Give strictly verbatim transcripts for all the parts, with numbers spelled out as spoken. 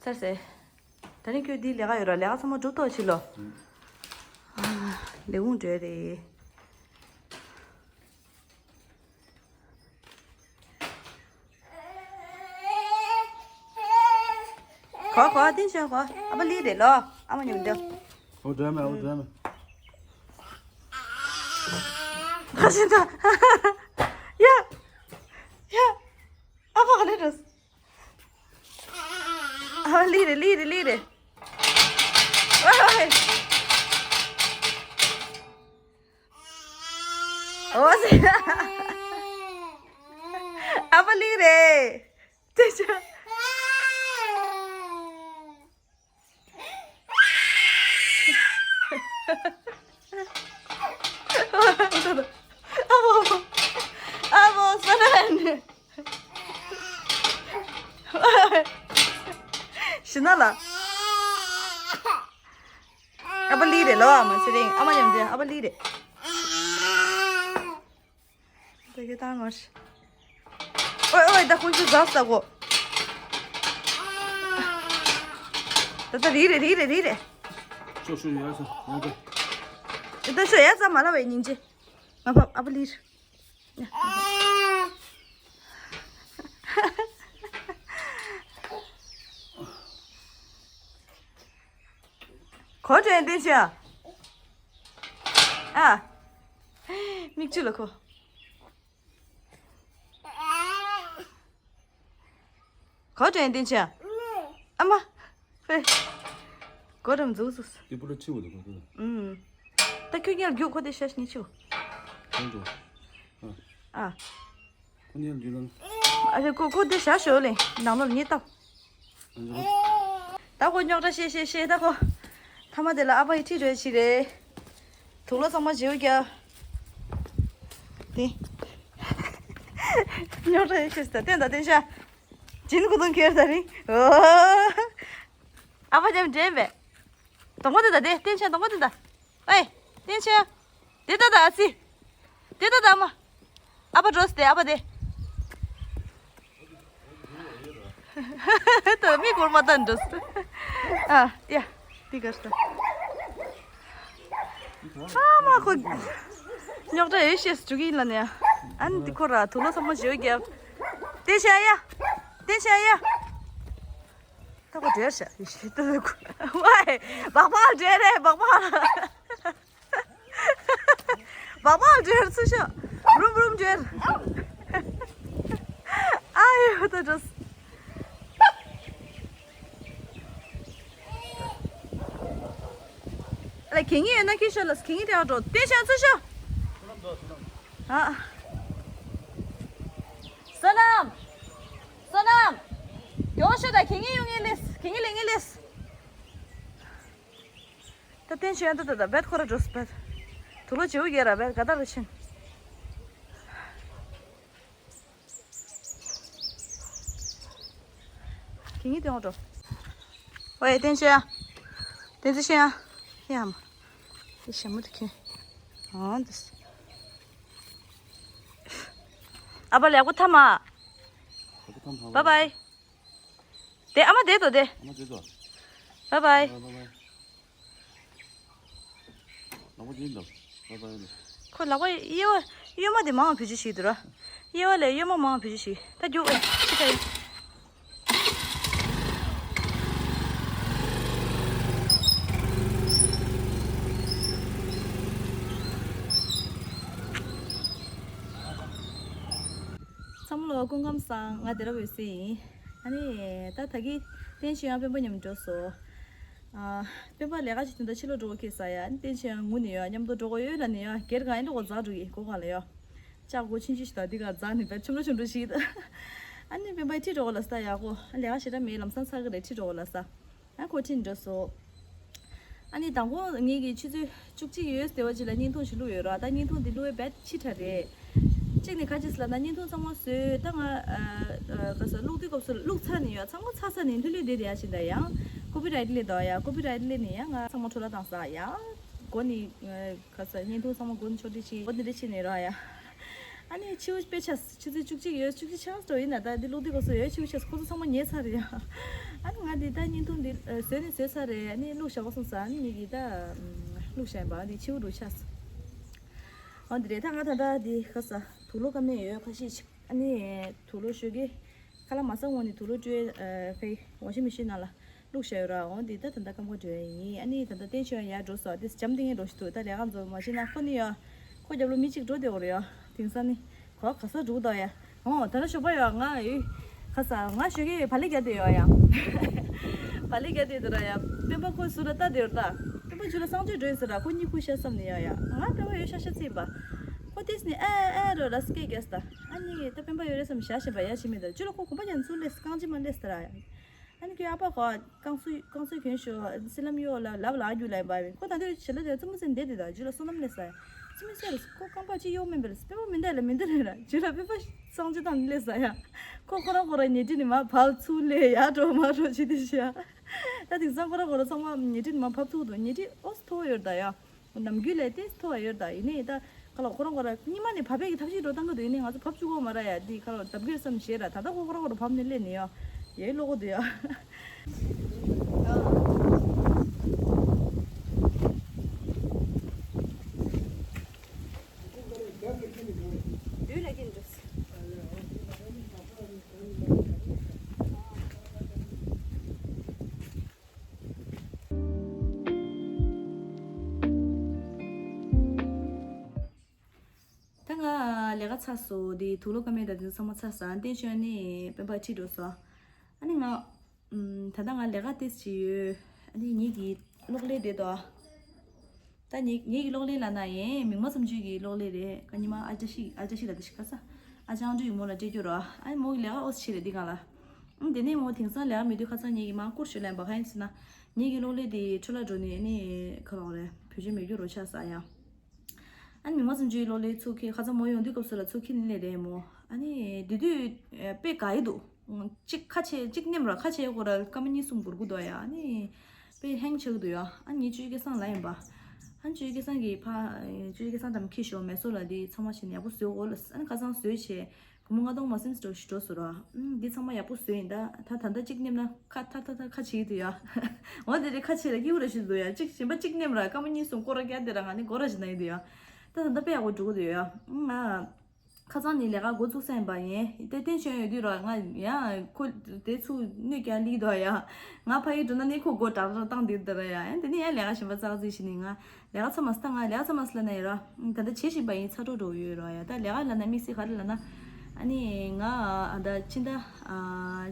ལྟར་ཟེར། ད་ནི་ཁྱོད་འདི་ལས་ཀ་ཡོད་ར། ལས་ཀ་ཚང་མ་སྒྲུབ་ཐོག་ཕྱི་ལོ། ཨ། ལས་ཁུངས་འགྲོ་རེད། གོ་གོ་ཏིན་ཤ་གོ། ཨ་པ་ལི་རེད་ལོ། ཨ་མ་ཉུང་དེ། ཨོ་འདྲ་མེད། ཨོ་འདྲ་མེད། ཁ་ཤིན་ཏུ། ཡ། ཡ། ཨ་པ་ག་ལེ་རེད། ཨ་ལི་རེ་ལི་རེ་ལི་རེ། ཨོ་ཧོ་ཧེ། ཨོ་ཟེ། ཨ་པ་ལི་རེ། ཏེ་ཅོ། ཨ་བོ། ཨ་བོ། ཨ་བོ་སོ་ན་ནི། ཤི་ན་ལ། ཨ་པ་ལི་རེད་ལོ། ཨ་མ་ཚེ་རིང་། ཨ་མ་ཉམས་ཅན། ཨ་པ་ལི་རེད། ད་གི་ད་ངོ་ཤི། ཨོའི་ཨོའི། ད་ཁོང་ཚོ་ཟ་ས་གོ། ད་ད་རི་རེད། རི་རེད། རི་རེད། ཤོག་ཤོག་ཡར་སོང་། ཡར་སོང་། ད་ཤོག་ཡར་ཙམ་མ་ལ་བའི་སྙིང་རྗེ། ང་ཕབ། ཨ་པ་ལི་རེད། གོ་དྲན་ཏེ་ཤ། ཨ། མིག་ཆུ་ལ་ཁོ། གོ་དྲན་ཏེ་ཤ། ཨ་མ། ཧེ། གོ་དྲན་འཛུགས་སུ། དེ་པུ་ལ་ཆི་བ་དུ་གོ་དུ། ཨུམ། ད་ཁྱོད་ཉལ་རྒྱུག་ཁོ་དེ་ཤ་ཤ་ཉི་ཆུ། ཁོང་ཚོ། ཨ། ཨ། ཁོ་ཉལ་རྒྱུག་ལ། ཨ་རེ་ཁོ་ཁོ་དེ་ཤ་ཤོ་ལེ། ནང་ལོགས་ཉེ་ཏོ། ད་ཁོ་རྙོག་དྲ་བཤད་བཤད་བཤད། ད་ཁོ་ཐ་མ་དེ་ལ་ཨ་ཕ་ཡི་ཁྲིད་འགྲོ་ཡ་ཆི་རེད། དུག་ལོག་ཚང་མ་བརྗེ་བོ་རྒྱབ། དེ་རྙོག་དྲ་བཤད་ད་བསྟན་ད་བསྟན་ཤ། སྦྱིན་ཁུ་ཐུང་ཁྱེར་ད་རིང་། ཨོ། ཨ་ཕ་ཉམས་འདྲེན་པས། གདོང་པ་དེ་ད་དེ་བསྟན་ཤ། གདོང་པ་དེ་ད། ཨེ། བསྟན་ཤ། དེ་ད་ད་ཨ་ཙི། དེ་ད་ད་མ། ཨ་ཕ་འགྲོ་སྟེ་ཨ་ཕ་དེ། ད་མི་སྐོར་མ་ད་འགྲོ་སྟེ། ཨ་ཡ། དེ་གར་ད། ཨ་མ་ཁོ། རྙོག་དྲ་ཡོད་ཤེས་འཇུག་གི་ཡིན་ལ་ནས། ཨ་ནི་དེ་ཁོ་ར་དུག་ལོག་ཚང་མ་བརྗེ་བོ་རྒྱབ། བསྟན་ཤ་ཡ། བསྟན་ཤ་ཡ། ད་ཁོ་བྲེལ་ཤག་ཡེ་ཤེས་ད་ཁོ། ཝའི། སྦག་སྦག་བྲེལ་རེད། སྦག་སྦག། སྦག་སྦག་བྲེལ་ཚུལ་ཤོག་རུམ་རུམ་བྲེལ། ཨ་ཡོ་ད་འགྲོ། ལ་གད་སྙིགས་ཡོད་ན་ཁྱེར་ཤོག་ལ། གད་སྙིགས་དེ་ཡང་འགྲོ། བསྟན་ཤ་ཚུལ་ཤོག་ཨ། བསོད་ནམས། བསོད་ནམས། མགྱོགས་ཤོག་ད་གད་སྙིགས་ཡོང་ངེས་ལེས། གད་སྙིགས་ལེན་ངེས་ལེས། ད་བསྟན་ཤ་ཡང་ད་ད་ད་བེད་ཁོ་ར་འགྲོ་སི་བེད། དུག་ལོག་བརྗེ་བོ་རྒྱག་ར་བེད་ག་ད་ར་ཕྱིན། གད་སྙིགས་སྟོན་འགྲོ། ཝེ་བསྟན་ཤ། བསྟན་ཚེ་ཤ། ཡ་མ། དེ་ཞྭ་མོ་དེ་ཁྱོད། ཨང་དུ། ཨ་ཕ་ལེགས་པོ་ཐ་མ། བའི་བའི། དེ་ཨ་མ་བསྡད་དོ་དེ། ཨ་མ་བསྡད་དོ། བའི་བའི། བའི་བའི། ལག་པ་འདི་འདུག་ལག་པ་འདི། ཁོ་ལག་པ་གཡས་པ་གཡོན་མ་དེ་མང་བ་བུ་ཆུ་ཞིག་འདུག་ར། གཡས་པ་ལས་གཡོན་མ་མང་བ་བུ་ཆུ་ཞིག་ད་རྒྱུག་ཨེ་ཅི་ད་ཡིན། ཚང་མ་ལ་སྐུ་ཁམས་བཟང་། ང་སྡེ་ར་འོད་ཟེར་ཡིན། ཨ་ནི་ད་ད་གི་བསྟན་ཤེས་ཡང་སྤེན་པ་མཉམ་འགྲོ་སོ། ཨ། སྤེན་པ་ལས་ཀ་ཅིག་དེ་འདྲ་ཕྱི་ལོགས་འགྲོ་གི་ས་ཡ། ཨ་ནི་བསྟན་ཤེས་ཡང་ངུ་ནས་ཡོད། མཉམ་དུ་འགྲོ་གི་ཡོད་ལ་ནས་ཡོད། སྒེར་གང་ཡིན་འགྲོ་གི་འཛག་འགྲོ་གི་སྒོ་གང་ལ་ཡོད། ལྕགས་སྒོ་ཆུང་ཆུང་ཞིག་དང་འདི་ག་འཛག་ནས་པའི་ཆུང་འགྲོ་ཆུང་འགྲོ་ཞིག་ད། ཨ་ནི་སྤེན་པ་ཁྲིད་འགྲོ་གི་ལ་ས་ཡག་པོ། ལས་ཀ་ཞེ་དྲག་མེད། ལམ་སང་ཚར་གི་རེད། ཁྲིད་འགྲོ་གི་ལ་ས། ཨ་ཁོ་ཁྲིད་འགྲོ་སོ། ཨ་ནི་དང་པོ་ངེད་ཀྱི་ཆུ་ཚོད་བཅུ་གཅིག་ཡོལ་ཟེར་བ་ཅིག་ལ་བརྙན་ཐུང་ཞིག་བླུགས་ཡོད་ར། ད་བརྙན་ཐུང་འདི་བླུགས་ཡས་རྦད་ཕྱི་དྲགས་རེད། གཅིག་ནས་ག་ཅི་ཟེར་ལབ་ན་བརྙན་ཐུང་ཚང་མ་བཟོས་ད་ང་ཨ་ཨ་ག་ས་བླུགས་དུས་སྐབས་སུ་བླུགས་ཚར་ནས་ཡོད། ཚང་མ་ཚར་ཚར་ནས་ལྷོད་ལྷོད་བསྡད་བསྡད་ཡ་ཞིག་འདྲ་ཡང་ཀོ་པི་རའེ་ཊི་སླེབས་འདུག་ཡ། ཀོ་པི་རའེ་ཊི་སླེབས་ནས་ཡང་ང་ཚང་མ་འཕྲོ་བརླག་བཏང་ས་ཡ། མགོ་ནས་ག་ས་བརྙན་ཐུང་ཚང་མ་མགོ་ནས་ཕྱོགས་སྒྲིག་བྱས། མགོ་འདི་འདྲ་བྱས་ནས་ར་ཡ། ཨ་ནི་ཕྱི་པོ་དཔེ་ཆ་ཆུ་ཚོད་བཅུ་གཅིག་ཡོལ་བཅུ་གཅིག་ཆགས་འགྲོ་ཡིན་ན། ད་འདི་བླུགས་དུས་སྐབས་སུ་ཡོལ་ཕྱི་པོ་ཆགས་ཁོ་ཚོ་ཚང་མ་ཉལ་ཚར་རེད་ཡ། ཨ་ནི་ང་འདི་ད་བརྙན་ཐུང་འདི་ཨ་བཟོས་ནི་བཟོས་ཚར་རེད། ཨ་ནི་བླུགས་བཞག་པ་སོང་ཙང་ཨ་ནི་ངེད་ཀྱིས་ད་ཨམ་བླུགས་བཞག་ཡིན་པ། ཨ་ནི་ཕྱི་པོ་འགྲོ་ཆགས་སོང་། ཨ་འདི་རེད། ད་ང་ད་ལྟ་འདི་ག་ས་དུག་ལོག་ཀ་མེད་ཡོད་ཁ་ཤས་ཤིག་ཨ་ནི་དུག་ལོག་ཞོགས་ཀས་ཁ་ལག་མ་ཟ་སྔོན་ནས་དུག་ལོག་བཀྲུས། ཨ་ཕའི་ཝ་ཤིང་མེ་ཤིན་ནང་ལ་བླུགས་བཞག་ཡོད་ར། འོ་འདི་ད་ད་ལྟ་སྐམ་པོ་འགྲོ་ཡ་ཡིན། ཨ་ནི་ད་ལྟ་བསྟན་ཆོས་ཡར་འགྲོ་སོང་། འདི་འཇམ་ཐིང་ངེ་འགྲོ་ཞིག་འདུག་ད་ལས་ཀ་འཛོམས་མ་བྱེད་ན་ཁོ་ནི་ཡ་ཁོ་རྒྱབ་ལོ་མི་གཅིག་འགྲོ་བསྡད་ཡོད་རེད་ཡ། དེང་སང་ནི་གོ་ག་ས་འགྲོ་གི་འདུག་ཡ། ཨོ་ད་ལྟ་ཞོགས་པ་ཡོད། ང་ཡོད་ཁ་ས་ང་ཞོགས་ཀས་བག་ལེབ་རྒྱག་བསྡད་ཡོད་ཡ། བག་ལེབ་རྒྱག་བསྡད་འདུག་ར་ཡ། སྤེན་པ་ཁོ་ཟུར་ལ་ལྟ་བསྡད་ཡོད་ར། ད་སྤེན་པ་ཇུ་ལ་གསང་སྤྱོད་འགྲོ་ཡིན་ཟེར་ར། ཁོ་གཉིད་ཁུག་ཤག་བསམ་ནས་ཡ་ཡ། ང་སྤེན་པ་ཡོད་ཤག་ཤག་ཚིག་ཡིན་པ། ཁོ་ཏིས་ནི་ཨེ་ཨེ་རོ་ལ་སྐད་རྒྱག་ས། ཨ་ནི་ད་སྤེན་པ་ཡོད་རེད་བསམ་བཞག་བཞིན་པ་ཡ་ཞིག་མེད་ད། ཇུ་ལ་ཁོ་གོམ་པ་རྒྱག་ཚུར་སླེབས། རྐང་རྗེས་མ་སླེབས་ཟེར་ར་ཡ། ཨ་ནི་ཁོའི་ཨ་ཕ་གོ་རྐང་སུ་རྐང་སུ་གྱོན་ཤོག་སི་ལམ་གཡོག་ལ་ལབ་ལ་རྒྱུ་ལ་ཡིན་པ་ཡིན། ཁོ་ད་དུང་ཞལ་ལག་དེ་རྩེད་མོ་རྩེ་འདེད་དེ་ད་ཇུ་ལ་བསོད་ནམས་སླེབས་ས་ཡ། རྩེད་མོ་རྩེ་རེད། ཁོ་རྐང་པ་གཅིག་གཡོག་མིན་པ་རེད། སྤེན་པ་མི་འདའ་ལ་མི་འདའ་རེད་ར། ཇུ་ལ་སྤེན་པ་གསང་སྤྱོད་བཏང་ནས་སླེབས་ས་ཡ། ཁོ་ཁོ་རང་ཁོ་རང་ཉལ་ཁྲི་ནས་མར་བབས། ཚུར་སླེབས། ཡར་འགྲོ་མར་འགྲོ་བྱེད་དེ་ཤི་ཡ། ད་དེང་སང་ཁོ་རང་ཁོ་རང་ཚང་མ་ཉལ་ཁྲི་ནས་མར་བབས་ཐུབ་འདུག་ཉལ་ཁྲི་ཨོ་སི་མཐོ་པོ་ཡོད་རེད་ད་ཡ། ནམ་རྒྱུན་ལས་ཏོག་ཙམ་མཐོ་བ་ཡོད་ད། ཡིན་ནའི་ད་ག་ལ་ཁོ་རང་ཁོ་རང་གཉིད་མ་ནས་བབས་པའི་གི་ཐབས་ཤེས་འགྲོ་བཏང་གི་འདུག་ཡིན་ནའི་ང་ཚོ་བབས་བཅུག་གོ་མ་ར་ཡ། འདི་ག་ལ་བབས་རྒྱུ་བསམ་ཞེས་ར། ད་ལྟ་ཁོ་ཁོ་རང་ཁོ་རང་བབས་ནས་སླེབས་ནས་ཡ་ཡའི་ལོག་གོ་འདུག་ཡ། ད་ང་ལས་ཀ་ཚར་སོང་། དེ་དུག་ལོག་ཀ་མེད་ད་དེ་ཚང་མ་ཚར་སོང་། བསྟན་ཆོས་ནི་སྤེན་པ་ཁྲིད་འགྲོ་སོང་། ཨ་ནི་ང་ཨམ་ད་ལྟ་ང་ལས་ཀ་ཏོག་ཙམ་ཡོད། ཨ་ནི་ངེད་ཀྱི་གློག་ཀླད་དེ་དོ། ད་ངེད་ངེད་ཀྱི་གློག་ཀླད་ལབ་ན་ཡིན་མིག་དམར་བསམ་ཆོས་ཀྱི་གློག་ཀླད་རེད། ཁ་ཉི་མ་ཨ་ཅག་ཤི་ཨ་ཅག་ཤི་ལ་དེ་ཤི་ཁ་ས་ཨ་ཅག་ཨང་ཀྲིག་གི་མོ་ལ་སྤྲད་རྒྱུ་རོ། ཨ་ནི་མོ་གི་ལས་ཀ་ཨོ་ཙི་བྱེད་རེད་འདི་ག་ལ། ཨང་དེ་ནས་མོ་དེང་སང་ལས་ཀ་མེད་དུས་ཁ་སང་ངེད་ཀྱི་མ་བསྐུར་ཞོར་ལ་ཡིན་པ། གང་ཡིན་ཟེར་ན་ངེད་ཀྱི་གློག་ཀླད་དེ་འཕྲོ་བརླག་འགྲོ་ནས་ཨ་ནི་ཁ་ལོག་རེད། བེད་སྤྱོད་མེད་རྒྱུ་རོ་ཆགས་ས་ཡ། ཨ་ནི་མིག་དམར་བསམ་ཆོས་གློག་ཀླད་ཚུར་ཁྱེར། ཁ་སང་མོ་ཡོང་དུས་སྐབས་སུ་ལ་ཚུར་ཁྱེར་ནས་སླེབས་རེད་མོ། ཨ་ནི་དེ་དུས་ཨེ་དཔེ་དགའ་ཡི་འདུག་གཅིག་ཁ་ཕྱེ་གཅིག་མནན་ར། ཁ་ཕྱེ་སྐོར་ར་སྐར་མ་གཉིས་གསུམ་འགོར་གི་འདུག་ཡ། ཨ་ནི་དཔེ་ཧེང་ཆགས་ཀྱི་འདུག་ཡ། ཨ་ནི་ངའི་ཅོ་ཅོ་སྐལ་བཟང་ལབ་ཡིན་པ། ཨ་ནི་ཅོ་ཅོ་སྐལ་བཟང་གིས་ཕ་ཅོ་ཅོ་སྐལ་བཟང་དམ་ཁྱེར་ཤོག་མེ་སོ་ལ་འདི་ཚང་མ་བྱས་ནས་ཡག་པོ་བཟོས་འོ་ལ། ཨ་ནི་ཁ་སང་བཟོས་བྱས། སྒོར་མོ་ལྔ་སྟོང་མ་ཟིན་འགྲོ་ཞིག་འགྲོ་སོང་ར། ཨུམ། འདི་ཚང་མ་ཡག་པོ་བཟོས་ཡིན་ད། ད་ད་ལྟ་གཅིག་མནན་ན་ཁ་ཐ་ཐ་ཐ་ཁ་བྱེད་ཀྱི་འདུག་ཡ། འོ་དེ་རེད། ཁ་བྱེད་ལ་སྐྱིད་པོ་ར་ཞིག་འདུག་ཡ། གཅིག་གཞན་པ་གཅིག་མནན་ར་སྐར་མ་གཉིས་གསུམ་སྐོར་ར་བརྒྱབ་དེ་ར་ང་ནི་སྐོར་ར་ཞིག་ན་ཡི་འདུག་ཡ། ད་ད་ལྟ་དཔེ་ཡག་པོ་འགྲོ་གི་འདུག་ཡ། ཨུམ། ང་ཁ་སང་ནས་ལས་ཀ་འགོ་བཙུགས་ས་ཡིན་པ་ཡིན། དེ་བསྟན་ཆོས་ཡོད་དུས་ར་ང་ཡ་ཁོ་དེ་ཚུར་གནོད་ཀྱང་ལིག་འདུག་ཡ། ང་ཕ་གི་འགྲོ་ན་ནི་ཁོ་སྒོ་དྲག་དྲག་བཏང་དེ་འདུག་ར་ཡ། ཨ་དེ་ནི་ཡ་ལས་ཀ་གཞན་པ་ཙག་ཙིག་ཞིག་ནི་ང་ལས་ཀ་ཚར་མ་སོང་། ད་ང་ལས་ཀ་ཚར་མ་སོང་ལབ་ན་ཡོད་ར། ད་ལྟ་བྱེད་བཞིན་པ་ཡིན། ཚ་དྲོད་འགྲོ་ཡོད་ར་ཡ། ད་ལས་ཀ་ལབ་ན་དམིགས་བསལ་ག་རེ་ལབ་ན། ཨ་ནི་ང་ཨ་ད་ཕྱི་ཟླ་ཨ་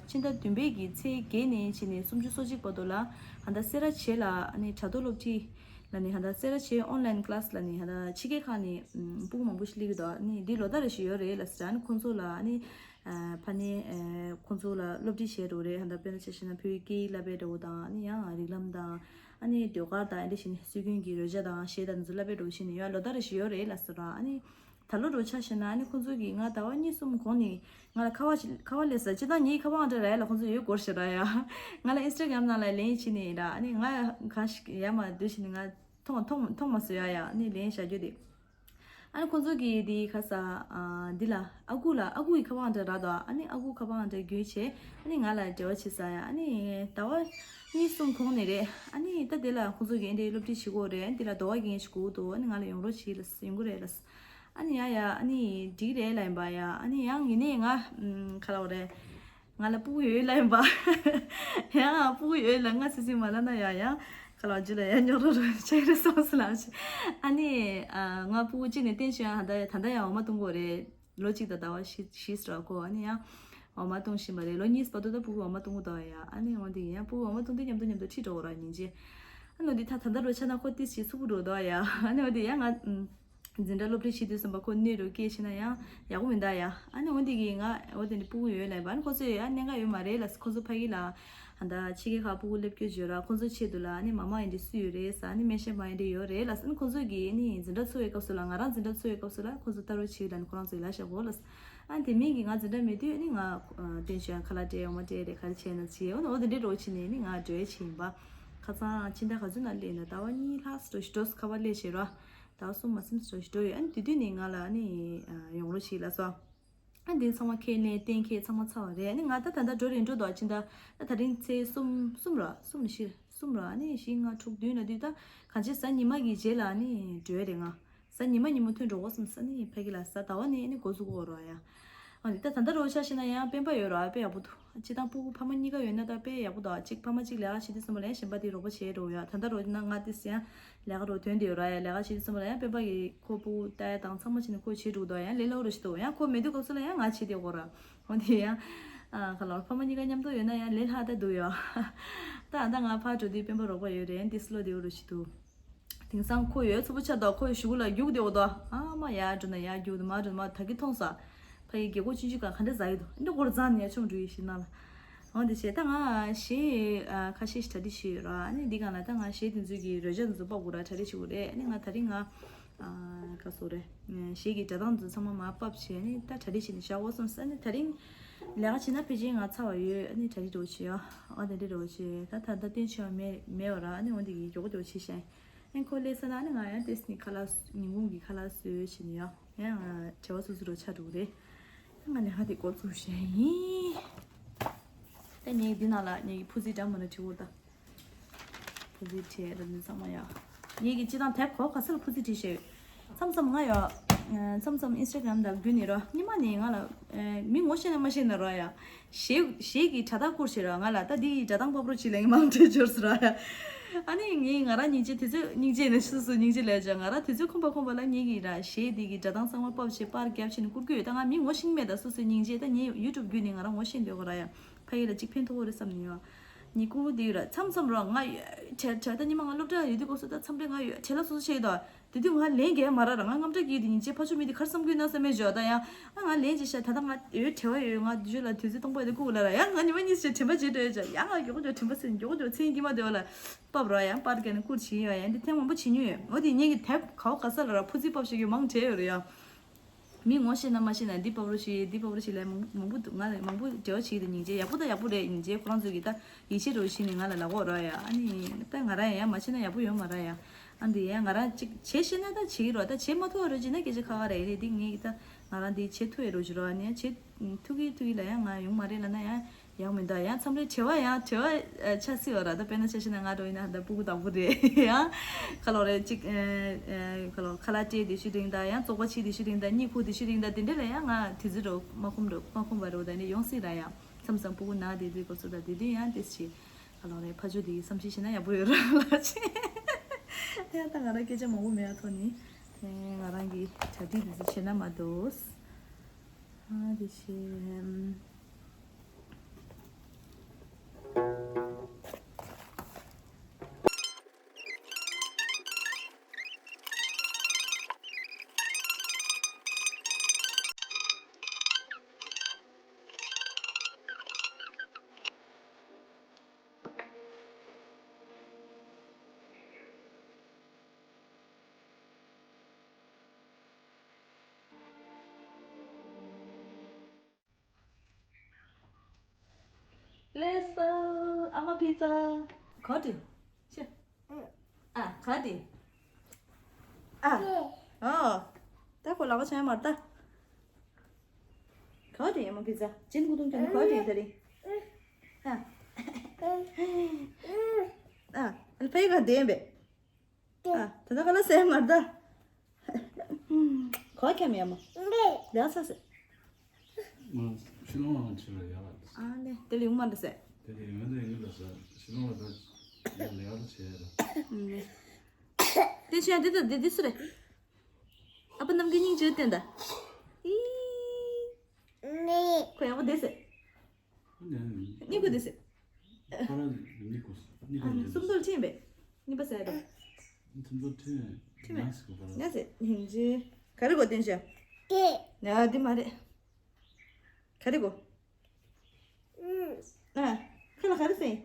ཕྱི་ཟླ་བདུན་པའི་གི་ཚེས་བརྒྱད་ནས་བྱས་ནས་སུམ་ཅུ་སོ་གཅིག་བར་དུ་ལ་ཨ་ད་སེ་ར་བྱེས་ལ་ཨ་ནི་དྲ་ཐོག་སློབ་ཁྲིད་ལ་ནི་ཨ་ད་སེ་ར་བྱེས་ཨོན་ལན་ཀླ་སི་ལ་ནི་ཨ་ད་ཕྱི་རྒྱལ་ཁག་ནས་ཨམ་སྤུ་གུ་མང་པོ་ཞིག་སླེབས་ཀྱི་འདུག་ཨ་ནི་འདི་ལོ་ལྟར་རེ་བཞིན་ཡོད་རེད་ལབ་ཟེར། ཨ་ནི་ཁོང་ཚོ་ལ་ཨ་ནི། ཨ་ཕ་ནས་ཨ་ཁོང་ཚོ་ལ་སློབ་ཁྲིད་བྱས་འགྲོ་རེད། ཧ་ད་དཔེར་ན་ཆ་བཞག་ན་བོད་ཀྱི་སྐད་ཡིག་བསླབ་པའི་འདྲ་བོ་དང་། ཨ་ནི་ཡང་རིགས་ལམ་དང་། ཨ་ནི་ཟློས་གར་དང་། ཨ་འདི་བཞིན་སྲོལ་རྒྱུན་གྱི་རོལ་ཆ་དང་གཞས་དང་འདི་ཚོ་བསླབ་པའི་འདྲ་བོ་བྱས་ནས་ཡོད། ལོ་ལྟར་རེ་བཞིན་ཡོད་རེད་ལབ་ཟེར་ར། ཨ་ནི་ད་ལོ་འདྲ་བོ་ཆ་བཞག་ན་ཨ་ནི་ཁོང་ཚོ་གིས་ང་ཟླ་བ་གཉིས་གསུམ་གོང་ནས་ང་ལ་ཁ་པར་ཁ་པར་སླེབས་ས། སྤྱིར་བཏང་ངའི་ཁ་པར་ཨང་གྲངས་རག་ཡ་ལ་ཁོང་ཚོ་ཡོད་སྐོར་ཞིག་ར་ཡ། ང་ལ་ཨིན་སི་ཊ་གྷ་རམ་ནང་ལ་ལན་བྱས་ནས་ར། ཨ་ནི་ང་གང་ཞིག་ཡ་མ་འདུག་བྱས་ནས་ང་མཐོང་མཐོང་མཐོང་མ་སོང་ཡ་ཡ། ཨ་ནི་ལན་བཞག་རྒྱུ་དེ། ཨ་ནི་ཁོང་ཚོ་གིས་འདི་ཁ་ས་ཨ་འདི་ལ་ཨ་ཁུ་ལ་ཨ་ཁུ་གི་ཁ་པར་ཨང་གྲངས་རག་འདུག་ཨ་ནི་ཨ་ཁུ་ཁ་པར་ཨང་གྲངས་བརྒྱུད་བྱས་ཨ་ནི་ང་ལ་འབྲེལ་བ་བྱེད་ས་ཡ། ཨ་ནི་ཟླ་བ་གཉིས་གསུམ་གོང་ནས་རེད། ཨ་ནི་ད་འདི་ལ་ཁོང་ཚོ་གིས་འདི་སློབ་ཁྲིད་བྱེད་དགོས་རེད། འདི་ལ་དོ་བ་རྒྱག་མཁན་ཞིག་དགོས་འདུག་ཨ་ནི་ང་ལ་ཡོང་རོགས་བྱེད་ལབ། ཡོང་གི་རེད་ལབ། ཨ་ནི་ཡ་ཡ་ཨ་ནི་འགྲིག་རེད་ལབ་ཡིན་པ་ཡ། ཨ་ནི་ཡང་ཡིན་ནའི་ང་ཨམ་ག་ལབ་དགོས་རེད། ང་ལ་སྤུ་གུ་ཡོད་ལབ་ཡིན་པ། ཡང་སྤུ་གུ་ཡོད་ལབ་ང་སི་སི་མ་ལབ་ན་ཡ་ཡ། ཁ་ལག་ཇི་ལ་ཡ་ཉོ་རོགས་རོགས་བྱས་རེད་སོང་སི་ལབ་ཅིག་ཨ་ནི་ཨ་ང་སྤུ་གུ་གཅིག་ནས་བསྟན་ཆོས་ཡང་ད་ལྟ་ད་ལྟ་ཡང་འོ་མ་བཏུང་གི་ཡོད་རེད། ལོ་གཅིག་དང་ཟླ་བ་བཞི་བཞི་ཙམ་གོ་ཨ་ནི་ཡང་འོ་མ་བཏུང་བཞིན་པ་རེད། ལོ་གཉིས་བར་དུ་ད་སྤུ་གུ་འོ་མ་བཏུང་གི་འདུག་ཡ། ཨ་ནི་འོ་འདི་ཡང་སྤུ་གུ་འོ་མ་བཏུང་དུས་མཉམ་དུ་མཉམ་དུ་ཁྲིད་འགྲོ་གི་ར་ཉིན་གཅིག་ཨ་ནི་འོ་འདི་ད་ད་ལྟ་འདྲ་བོ་ཆགས་ན་ཁོ་ཏོག་ཙམ་ཚུགས་པོ་འགྲོ་འདུག་ཡ། ཨ་ནི་འོ་འདི་ཡང་ང་ཨམ། འཛིན་གྲྭ་སློབ་ཁྲིད་བྱེད་དུས་ཙམ་པ་ཁོ་གནོད་འགྲོ་སྐད་བྱས་ན་ཡང་ཡག་པོ་མི་འདུག་ཡ། ཨ་ནི་འོ་འདི་གིས་ང་འོ་དེ་འདྲ་སྤུ་གུ་ཡོད་ལབ་པ། ཨ་ནི་ཁོ་ཚོས་ཡ་གནད་འགག་ཡོད་མ་རེད་ལབ། ཁོ་ཚོ་ཕ་གི་ལ་ཨ་ད་ཕྱི་རྒྱལ་ཁག་སྤུ་གུ་སླེབས་རྒྱུ་བརྗོད་ར། ཁོ་ཚོ་ཆེད་དུ་ལ་ཨ་ནི་མ་མ་ཡིན་འདི་སུ་ཡོད་རེད་ཟེར། ཨ་ནི་སྨན་ཞབས་མ་ཡིན་འདི་ཡོད་རེད་ལབ། ཨ་ནི་ཁོ་ཚོ་གིས་ཨ་ནི་འཛིན་གྲྭ་ཚུགས་པའི་སྐབས་སུ་ལ་ང་རང་འཛིན་གྲྭ་ཚུགས་པའི་སྐབས་སུ་ལ་ཁོ་ཚོ་ལྟ་རོགས་བྱེད་ལབ་ནི་ཁོ་རང་ཚོ་ཡི་ལ་བཞག་གོ་ལབ། ཨ་ནི་དེ་མིན་གྱི་ང་འཛིན་གྲྭ་མེད་དུས་ཨ་ནི་ང་ཨ་བསྟན་ཆོས་ཡང་ཁ་ལག་སྤྲད་འོ་མ་སྤྲད་རེད་ག་རེ་བྱས་ན་བྱས། འོ་ན་འོ་དེ་འདྲའི་འགྲོ་བྱས་ནས་ཨ་ནི་ང་འགྲོ་ཡ་བྱས་ཡིན་པ། ཁ་སང་ཕྱི་ཟླ་ག་ཚོད་ནང་སླེབས་ན་ཟླ་བ་གཉིས་ལྷག་ཙམ་འགྲོ་ཞིག་འགྲོ་སོང་། ཁ་པར་སླེབས་བྱས་ར། ཟླ་བ་གསུམ་མ་ཟིན་ཙམ་ཞིག་འགྲོ་ཡོད། ཨ་ནི་དེ་དུས་ནས་ང་ལ་ཨ་ནི་ཨ་ཡོང་རོགས་བྱེད་ལབ་སོང་། ཨ་འདི་ཚང་མ་ཁས་ལེན་གཏན་འཁེལ་ཚང་མ་ཚར་བ་རེད། ཨ་ནི་ང་ད་ད་ལྟ་འགྲོ་རན་འགྲོ་འདུག་ཕྱི་ཟླ་ད་ད་རིང་ཚེས་གསུམ་གསུམ་ར་གསུམ་བཞི་གསུམ་ར་ཨ་ནི་བཞི་ལྔ་དྲུག་བདུན་ལ་དུས་ད་གང་ཅི་གཟའ་ཉི་མ་གི་རྗེས་ལ་ཨ་ནི་འགྲོ་ཡ་རེད། ང་གཟའ་ཉི་མ་ཉིན་མོ་ཐོན་འགྲོ་དགོས་བསམ་ས་ནི་ཕ་གི་ལ་གཟའ་ཟླ་བ་ནས་ཨ་ནི་འགོ་འཛུགས་དགོས་ར་ཡ། ཨ་ནི་ད་ད་ལྟ་རོ་ཆ་ཤེ་ན་ཡང་སྤེན་པ་ཡོད་ར་དཔེ་ཡག་པོ་འདུག་སྤྱི་བཏང་སྤུ་གུ་ཕ་མ་གཉིས་ཀ་ཡོད་ན་ད་དཔེ་ཡག་པོ་འདུག་གཅིག་ཕ་མ་གཅིག་ལས་ཀ་བྱེད་དུས་ཙམ་པ་ལ་ཡང་གཞན་པ་དེ་རོགས་པ་བྱེད་འགྲོ་ཡ། ད་ལྟ་རོ་ན་ང་དེ་སི་ཡང་ལས་ཀ་རོ་དོན་དེ་ཡོད་ར་ཡ། ལས་ཀ་བྱེད་དུས་ཙམ་པ་ལ་ཡང་སྤེན་པ་གི་ཁོ་སྤུ་གུ་ལྟ་ཡ་དང་ཚང་མ་བྱེད་ནས་ཁོ་བྱེད་འགྲོ་འདུག་ཡང་ལས་སླ་བོ་རོ་ཞིག་འདུག་ཡང་ཁོ་མེད་དུས་སྐབས་སུ་ལ་ཡང་ང་བྱེད་དེ་གོ་ར། འོ་དེ་ཡང་ཨ་ཁ་ལོར་ཕ་མ་གཉིས་ཀ་མཉམ་དུ་ཡོད་ན་ཡང་ལས་སླ་ད་འདུག་ཡ། ད་ད་ང་ཕར་འགྲོ་དུས་སྤེན་པ་རོགས་པ་ཡོད་རེད། ཡང་དེ་སི་ལོ་དེ་འོ་རོ་ཞིག་འདུག་དེང་སང་ཁོ་ཡོད་ཚུགས་པོ་ཆགས་འདུག་ཁོ་ཡི་གཞུག་ལ་རྒྱུགས་དེ་འོ་དོ། ཨ་མ་ཡར་འགྲོ་ན་ཡར་རྒྱུགས་དེ་མར་འགྲོ་ན་མར་ད་གི་མཐོང་ས། ཕ་ཡི་རྒྱལ་སྒོ་ཆུང་ཆུང་ག་ག་འདྲ་ཟ་ཡི་འདུག་འདི་སྐོར་རྩ་ནས་ཡ་ཆུང་འགྲོ་ཡི་ཞིག་ན་ལ། འོ་དེ་བྱས་ད་ང་གཞས་ཁ་ཤས་ཤིག་གྲ་སྒྲིག་བྱས་ཡོད་ར། ཨ་ནི་འདི་ག་ལ་ད་ང་གཞས་དེ་ཚོའི་གི་རོལ་ཆ་དེ་ཚོ་ཕབ་དགོས་ར། གྲ་སྒྲིག་བྱེད་དགོས་རེད། ཨ་ནི་ང་ད་རིང་ང་ག་སོ་རེད། གཞས་ཀྱི་སྒྲ་གདངས་དེ་ཚོ་ཚང་མ་མར་ཕབ་བྱས་ཨ་ནི་ད་གྲ་སྒྲིག་བྱས་ནས་བཞག་དགོས་བསམ་ས། ཨ་ནི་ད་རིང་ལས་ཀ་བྱེད་ན་ཕལ་ཆེར་ང་ཚར་བ་ཡོད། ཨ་ནི་གྲ་སྒྲིག་འགྲོ་བྱས་ཡོད། ཨ་དེ་འདྲ་འགྲོ་བྱས་ད་ད་ལྟ་སྟོན་ཆེ་བ་མེད་མེད་བ་ར། ཨ་ནི་འོ་འདི་གི་མགྱོགས་པོ་འགྲོ་བྱས་ཤག་ཨེ་ཁོ་སླེབས་ས་ན་ནི་ང་ཡང་ཏེས་ནི་ཁ་ལག་ཉིན་གུང་གི་ཁ་ལག་བཟོས་བྱས་ནི་ཡང་ཡང་ང་བྲེལ་བ་སུ་སུ་རུ་ཆགས་འགྲོ་གི་རེད། ང་ལས་ཀ་དེ་འགོ་བཙུགས་བྱས་ཡིན། ད་ངས་འདི་ནང་ལ་ངས་ཀྱི་ཕུ་ཟི་འདྲ་མ་འདྲ་བྲིས་འོ་ད། ཕུ་ཟི་བྲིས་རབ་ནི་ཚང་མ་ཡ། ངས་ཀྱི་སྤྱི་བཏང་དེབ་གོ་ག་ས་ལ་ཕུ་ཟི་བྲིས་བྱས་ཡོད། མཚམས་མཚམས་ང་ཡ། མཚམས་མཚམས་ཨིན་སི་ཊ་གྷ་རམ་དང་བརྒྱུད་ནས་ར་སྔོན་མ་ནས་ང་ལ་མི་ངོ་ཤེས་ན་མ་ཤེས་ན་ར་ཡ། གཞས་གཞས་ཀྱི་སྒྲ་གདངས་བསྐུར་བྱས་ར་ང་ལ་ད་འདི་ཡི་སྒྲ་གདངས་ཕབ་རོགས་བྱེད་ལབ་མང་དྲོད་འབྱོར་སོང་ར་ཡ། ཨ་ནི་ངས་ང་རང་སྙིང་རྗེ་དེ་ཚོས་སྙིང་རྗེ་ནས་སོ་སོ་སྙིང་རྗེ་ལས་ཀྱང་ང་རང་དུས་ཚོད་ཁོམ་པ་ཁོམ་པ་ལ་ངེད་ཀྱི་ར་གཞས་འདི་གི་སྒྲ་གདངས་གཙང་མ་ཕབ་བྱས་པར་རྒྱབ་བྱས་ནས་བསྐུར་གྱི་ཡོད། ད་ང་མི་ངོ་ཤེས་མེད། ད་སོ་སོའི་སྙིང་རྗེ་ད་ངས་ཡུ་ཊུབ་བརྒྱུད་ནས་ང་རང་ངོ་ཤེས་འདོད་གོ་ར་ཡ། ཕ་ཡུལ་ལ་གཅིག་ཕན་ཐོགས་རེད་བསམ་ནས་ཡོད། ངའི་སྐུ་འདི་ཡོད་ར་མཚམས་མཚམས་ར་ང་ཡོད་བྲེལ་བྲེལ་ད་ཉི་མ་ང་སློབ་གྲྭ་ཡོད་དུས་སྐབས་སུ་ད་མཚམས་རེ་ང་ཡོད་བྲེལ་ལ་སོ་སོ་བྱས་ཡོད་ད། དེ་དུས་ང་ལན་རྒྱག་མ་ར་ར་ང་དངངས་སྐྲག་སྐྱེས་དེ་སྙིང་རྗེ་ཕ་ཆོས་མི་དེ་གར་བསམ་གྱི་ན་བསམ་མེད་བརྗོད་ད་ཡང་ཨ་ང་ལན་ཅིག་བྱ་ད་ལྟ་ང་ཡོད་བྲེལ་བ་ཡོད་ང་དུས་ཚོད་ལ་དུས་ཚོད་སྟོང་པ་ཡོད་དེ་སྐུ་ལ་ར་ཡང་ང་ཉི་མ་གཉིས་ཤིག་དྲན་པ་བརྗེད་འགྲོ་ཡོད་ཅག་ཡང་ང་མགྱོགས་མགྱོགས་དྲན་པ་ཟེར་མགྱོགས་མགྱོགས་མཚན་གྱི་མ་དེ་བ་ལ་ཕབ་ར་ཡང་པར་རྒྱག་ནས་བསྐུར་བྱེད་ཡོད་ཡང་འདི་ཐེངས་མང་པོ་བྱེད་མྱོང་ཡོད། འོ་དེ་ངེད་ཀྱི་དེབ་གའོ་ག་ས་ལ་ར་ཕུ་ཚི་ཕབ་བྱེད་རྒྱུ་མང་དྲགས་ཡོད་རེད་ཡ། མི་ངོ་ཤེས་ན་མ་ཤེས་ན་འདི་ཕབ་རོགས་བྱེད་འདི་ཕབ་རོགས་བྱེད་ལབ་མང་མང་པོ་འདུག་ང་ལ་མང་པོ་འབྲེལ་བ་བྱེད་ཀྱི་འདུག་སྙིང་རྗེ་ཡག་པོ་དང་ཡག་པོ་རེད། སྙིང་རྗེ་ཁོ་རང་ཚོ་གི་ད་ཡིད་ཆེས་རོགས་བྱེད་ནས་ང་ལ་ལབ་གོ་ར་ཡ། ཨ་ནི་ད་ང་རང་ཡང་ཡང་མ་བྱེད་ན་ཡག་པོ་ཡོད་མ་ར་ཡ། ཨ་འདི་ཡང་ང་རང་ཅིག་བྱེད་ཤེས་ན་ད་བྱེད་ཀྱི་རོགས་ད་བྱེད་མ་ཐུབ་པ་རོགས་བྱེད་ན་སྐད་ཆ་ཁ་ཁ་རེད་རེད། འདི་ངས་ཀྱི་ད་ང་རང་འདི་བྱེད་ཐུབ་ཡ་རོགས་བྱེད་རོགས་ཨ་ནི་ཡང་བྱེད་ཐུབ་ཀྱི་ཐུབ་ཀྱི་ལ་ཡང་ང་ཡོང་མ་རེད་ལབ་ན་ཡང་ཡག་མི་འདུག་ཡང་མཚམས་རེ་བྲེལ་བ་ཡང་བྲེལ་བ་ཆགས་སྲིད་པ་ར། ད་དཔེར་ན་ཆ་བཞག་ན་ང་འདྲ་ཡིན་ན་ད་སྤུ་གུ་དང་པོ་རེད་ཡང་ཁ་ལོ་རེ་གཅིག་ཁ་ལོ་ཁ་ལག་སྤྲད་དེ་ཤི་རིང་ད་ཡང་བཙོག་པ་ཕྱིས་དེ་ཤི་རིང་ད་གཉིད་ཁུག་དེ་ཤི་རིང་ད་དེ་འདྲ་ལ་ཡང་ང་དེ་ཚོ་རོ་མ་ཁོམ་རོ་མ་ཁོམ་པ་རོ་ད་ནི་ཡོང་སྲིད་ར་ཡང་མཚམས་མཚམས་སྤུ་གུ་ན་དེ་དུས་སྐབས་སུ་ད་དེ་དུས་ཡང་ཏེ་ཤི་ཁ་ལོ་རེ་ཕ་ཆོས་དེ་བསམ་ཤེས་བྱས་ན་ཡག་པོ་ཡོད་ར་ལ་ཆེ་ཡང་ད་ང་རང་སྐད་ཆ་མང་པོ་མེད་ཡ་ཐོག་ནི་ང་རང་གི་གྲ་སྒྲིག་དེ་ཚོ་བྱས་ན་མ་འདོད་ཨ་དེ་ཤི། ལགས་སོ། ཨ་མ་ཕི་ཛ། ག་དེ། ཤ། ཨ། ག་དེ། ཨ། ཨོ། ད་ཁོ་ལག་པ་འཆང་ཡ་མ་རེད་ད། ག་དེ་ཨ་མ་ཕི་ཛ། ཅིན་ཀུ་ཏུང་ཀྱང་ག་དེ་ད་རེད། ཨ། ཨ། ཨ་ཕ་ཡི་ག་དེ་ཡིན་པས། ཨ། ད་ལྟ་ཁ་ལག་ཟས་མ་རེད་ད། ག་ཁྱམ་ཡ་མ། ལས་ས་ཟེར། ང་ཕྱི་ལོགས་ལ་ཕྱིན་ལ་ཡག་ལ། ཨ་ནི་དེ་ལ་ཡོང་མ་འདྲ་ཟེར། དེ་ལ་ཡོང་ད་ཡོང་ད་ཟེར་ཕྱི་ལོགས་ལ་ད་ཡག་ལ་ཡག་ལ་བྱས་ལ། དེ་ཆེན་དེ་ད་དེ་དེ་སུ་རེད། ཨ་ཕ་རྣམ་རྒྱལ་སྙིང་རྗེ་བསྟན་ད། ཨི། ཁོ་ཡག་པོ་བསྡད་ཟེར། གཉིད་ཁུག་བསྡད་ཟེར། ཁོ་རང་གཉིད་ཁུག་གཉིད་ཁུག་བསྡད་སུམ་མདོར་ཁྲིད་པས། གཉིད་པ་ཟེར་རེད། སུམ་མདོར་ཁྲིད། ཁྲིད་མེད། ང་ཟེར་གོ་ཁོ་རང་། ང་ཟེར་སྙིང་རྗེ། ག་རེ་གོ་བསྟན་ཤག་ཡ་འདི་མ་རེད། ག་རེ་གོ། ཨ། ཁ་ལ་ག་རེ་ཟེར།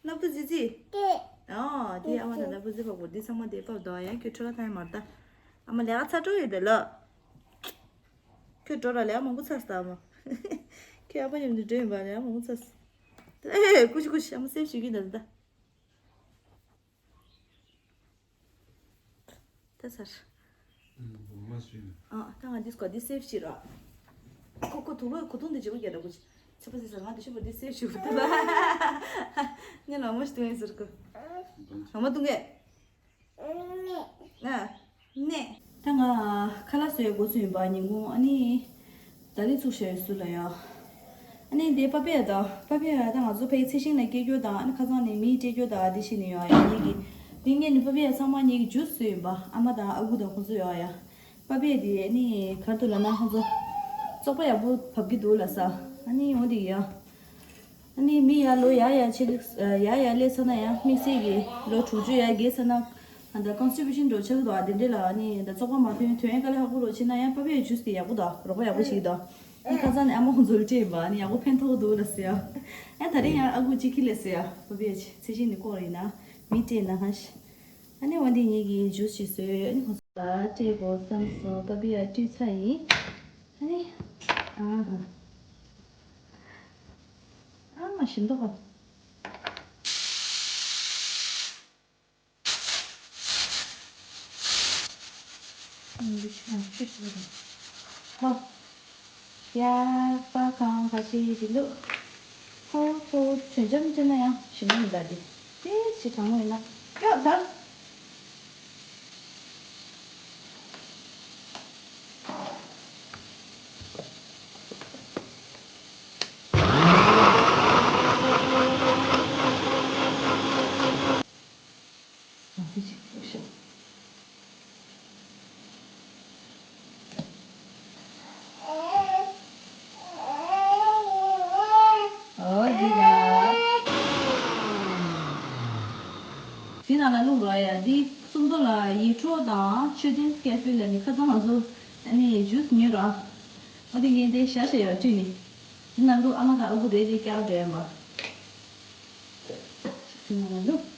སྣབས་ཏོ་ཙི་ཙི། ཨོ་དེ་ཨ་མ་དང་ནག་པོ་ཙི་པག་པོ་འདི་ཚང་མ་དེ་ཕབ་འདུག་ཡང་ཁྱོད་འཕྲོ་བརླག་བཏང་ཡ་མ་རེད་ད། ཨ་མ་ལས་ཀ་ཚར་འགྲོ་ཡོད་དེ་ལ། ཁྱོད་འགྲོ་ར་ལས་ཀ་མང་པོ་ཚར་སོང་ད་ཨ་མ། ཁྱོད་ཨ་ཕ་མཉམ་དུ་འགྲོ་ཡིན་པ་ལས་ཀ་མང་པོ་ཚར་སོང་། ཨེ་ཀུ་ཤི་ཀུ་ཤི་ཨ་མ་སེབ་བྱེད་ཀྱི་ཡིན་ད་ད། ད་ཚར། ཨ་ད་ང་འདི་སྐོར་འདི་སེབ་བྱེད་རོགས། ཁོ་ཁོ་དུག་ལོག་གོས་ཐུང་དེ་བྱེད་པོ་རྒྱལ་དྲག་པོ་ཆེ། ཚེ་པ་ཟེར་ཟེར་ང་དེ་ཤི་བ་འདི་སེ་ཤི་བ་ད་ལ། ངས་ལ་མོ་ཞིག་ཐུང་ཡིན་ཟེར་གོ། ལ་མོ་ཐུང་གས། ཨ། ནས། ད་ང་ཁ་ལག་བཟོ་ཡ་འགོ་ཚུགས་ཡིན་པ་ཉིན་གུང་ཨ་ནི། ད་རེས་ཚུགས་བཞག་ཡོད་སུ་ལ་ཡ། ཨ་ནི་དེ་པ་པེ་ཡ་དང་པ་པེ་ཡ་ད་ང་ཚོ་ཕའི་ཚེ་ཤིང་ལ་སྐྱེ་རྒྱུ་དང་ཨ་ནི་ཁ་སང་ནས་མིའི་སྤྲད་རྒྱུ་དང་ཨ་དེ་ཤི་ནས་ཡོད་ཡ་ངེད་ཀྱི། དེ་ངས་ནི་པ་པེ་ཡ་ཚང་མ་ངེད་ཀྱི་ཇུས་བཟོས་ཡིན་པ་ཨ་མ་དང་ཨ་ཁུ་དང་ཁོ་ཚོ་ཡོད་ཡ། པ་པེ་ཡ་དེ་ཨ་ནི་གར་དུ་ལ་ན་ཁོ་ཚོ། བཙོག་པ་ཡག་པོ་བབས་ཀྱི་འདུག་ལ་ས། ཨ་ནི་འོ་དེ་ཡ། ཨ་ནི་མི་ཡར་ལོ་ཡར་ཡར་ཆེ་ཡར་ཡར་སླེབས་ཚར་ན་ཡང་དམིགས་བསལ་གྱི་ལོ་དྲུག་ཅུ་ཡར་རྒལ་ཚར་ན་ཨ་ད་ཀོན་སི་ཊི་པེ་ཤན་འགྲོ་ཆགས་འདུག་ཨ་དེ་འདྲས་ལ་ཨ་ནི་ད་བཙོག་པ་མ་ཐོན་ཐོན་ཡས་དཀའ་ལས་ཁག་པོ་རོགས་བྱེད་ན་ཡང་པ་པེ་ཡ་ཇུས་དེ་ཡག་པོ་འདུག་རོགས་པ་ཡག་པོ་ཞིག་འདུག་ཨ་ནི་ཁ་སང་ནས་ཨ་མ་ཁོང་ཚོ་ལ་སྤྲད་ཡིན་པ་ཨ་ནི་ཡག་པོ་ཕན་ཐོགས་འདུག་ལ་ཟེར་ཡ། ཨ་ད་རེས་ཡང་ཨ་ཁུ་གཅིག་ཁྱི་ལས་ཟེར་ཡ་པ་པེ་ཡ་ཚེ་ཤིང་ནི་ཀོ་རེད་ན་མི་སྤྲད་ན་ཧ་ཤི། ཨ་ནི་འོ་འདི་ངེད་ཀྱིས་ཇུས་ཞིག་བཟོས་ཨ་ནི་ཁོང་ཚོ་ལ་སྤྲད་དགོས་བསམ་སོང་པ་པེ་ཡ་བཀྲུས་ཚར་ཡིན། ཨ་ནི། ཨ་ཧ། ཨ་མ་ཞིམ་མདོག་ག་ཧོ། ཡ་པ་གང་ག་ཞིག་འདི་འདུག་ཧོ་ཧོ་དྲོད་འཇམ་བྱས་ན་ཡང་ཞིམ་པོ་མི་འདུག་འདི། ཏེ་ཞིག་གྲང་མོ་ཡིན་ན། ཀྱོག་ཟར། འོ་འདི་ལ། འདི་ནང་ལ་བླུགས་རོགས་ཡ། འདི་སུམ་མདོ་ལ་ཡིད་འཕྲོག་དང་མཆོད་རྟེན་སྐྱ་ཕུལ་ལ་ནི་ཁ་སང་ང་ཚོ་ཨ་ནི་ཇུས་ཉོས་ར། ཨ་དེ་ངས་འདི་ཤ་ཤ་ཡོད་བཀྲུས་ནི། འདི་ནང་དུ་ཨ་མ་དང་ཨ་ཁུ་རེ་རེ་བཀྱག་འགྲོ་ཡ་མ། འདི་ནང་ལ་བླུགས།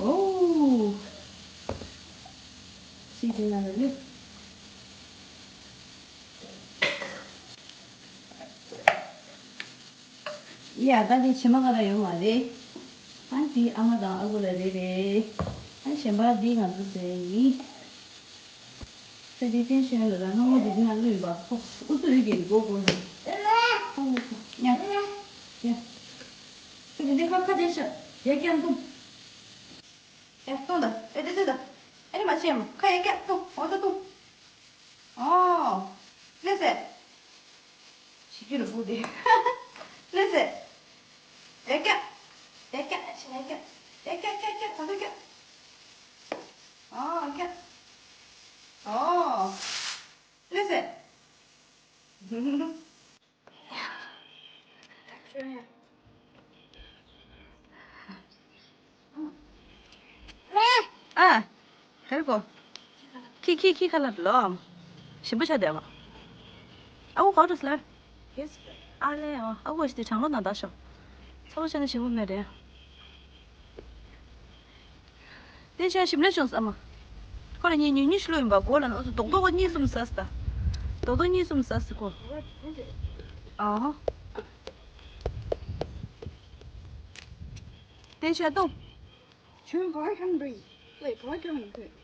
ཨོ། ཅི་དེ་ན་རེད། ཡ་ད་དེ་ཕྱི་མ་ག་ལ་ཡོད་མ་རེད། ཨ་འདི་ཨ་མ་དང་ཨ་ཁུ་ལ་རེད་རེད། ཨ་གཞན་པ་འདི་ང་ཚོ་ཟེར་ཡིན། ད་དེ་ཏན་ཤོད་ལ་ད་སྔ་མོ་དེ་དེ་ན་ལུས་པ་ཁོ་ཨུ་ཚུགས་ཡོད་ཀྱི་འགོ་དགོས་ནས། ཨ་ཨུ་ཚུགས་ཉ་ཉ། ད་དེ་དེ་ཁ་ཁ་དེ་ཤ་ཡ་ཀྱང་འདུག་ཡ་སྟོང་ད་ཨེ་དེ་དེ་ད་ཨེ་རེ་མ་བྱེད་མ་ཁ་ཡ་ཀྱ་སྟོང་འོ་ད་སྟོང་། ཨོ། ལེ་སེ། ཞིག་གི་རུ་བུ་དེ། ལེ་སེ། ཡ་ཀྱ། ཡ་ཀྱ་ཞིག་ཡ་ཀྱ། ཡ་ཀྱ་ཀྱ་ཀྱ་ད་ད་ཀྱ། ཨོ་ཀྱ། ཨོ། ལེ་སེ། ཨ། ཧེར་གོ། ཁི་ཁི་ཁི་ཁ་ལ་ལོ། ཞིམ་པོ་ཆགས་བསྡད་པ། ཨ་འུ་ག་འགྲོ་སླར། ཨ་ལེ་ཨ་འུ་ཞིག་དེ་གྲང་ལོ་ན་ད་ཤོག་ཚ་བོ་ཆ་ནས་ཞིམ་པོ་མེད་རེད། དེ་ཆ་ཞིམ་ལས་བྱུང་ས་མ། ཁོ་ལ་ཉིན་ཉིན་ཉི་ཤུ་ལོ་ཡིན་པ་གོ་ལ་ན་འུ་ཚོ་རྡོག་རྡོག་གཉིས་གསུམ་ཟ་སི་ད། རྡོག་རྡོག་གཉིས་གསུམ་ཟ་སི་གོ། ཨ་ཧོ། དེ་ཆ་ཏོ། ཁྱོད་ག་ཤང་འགྲོ་ཡི། ཝེ་ག་ཤང་འགྲོ་ཡི།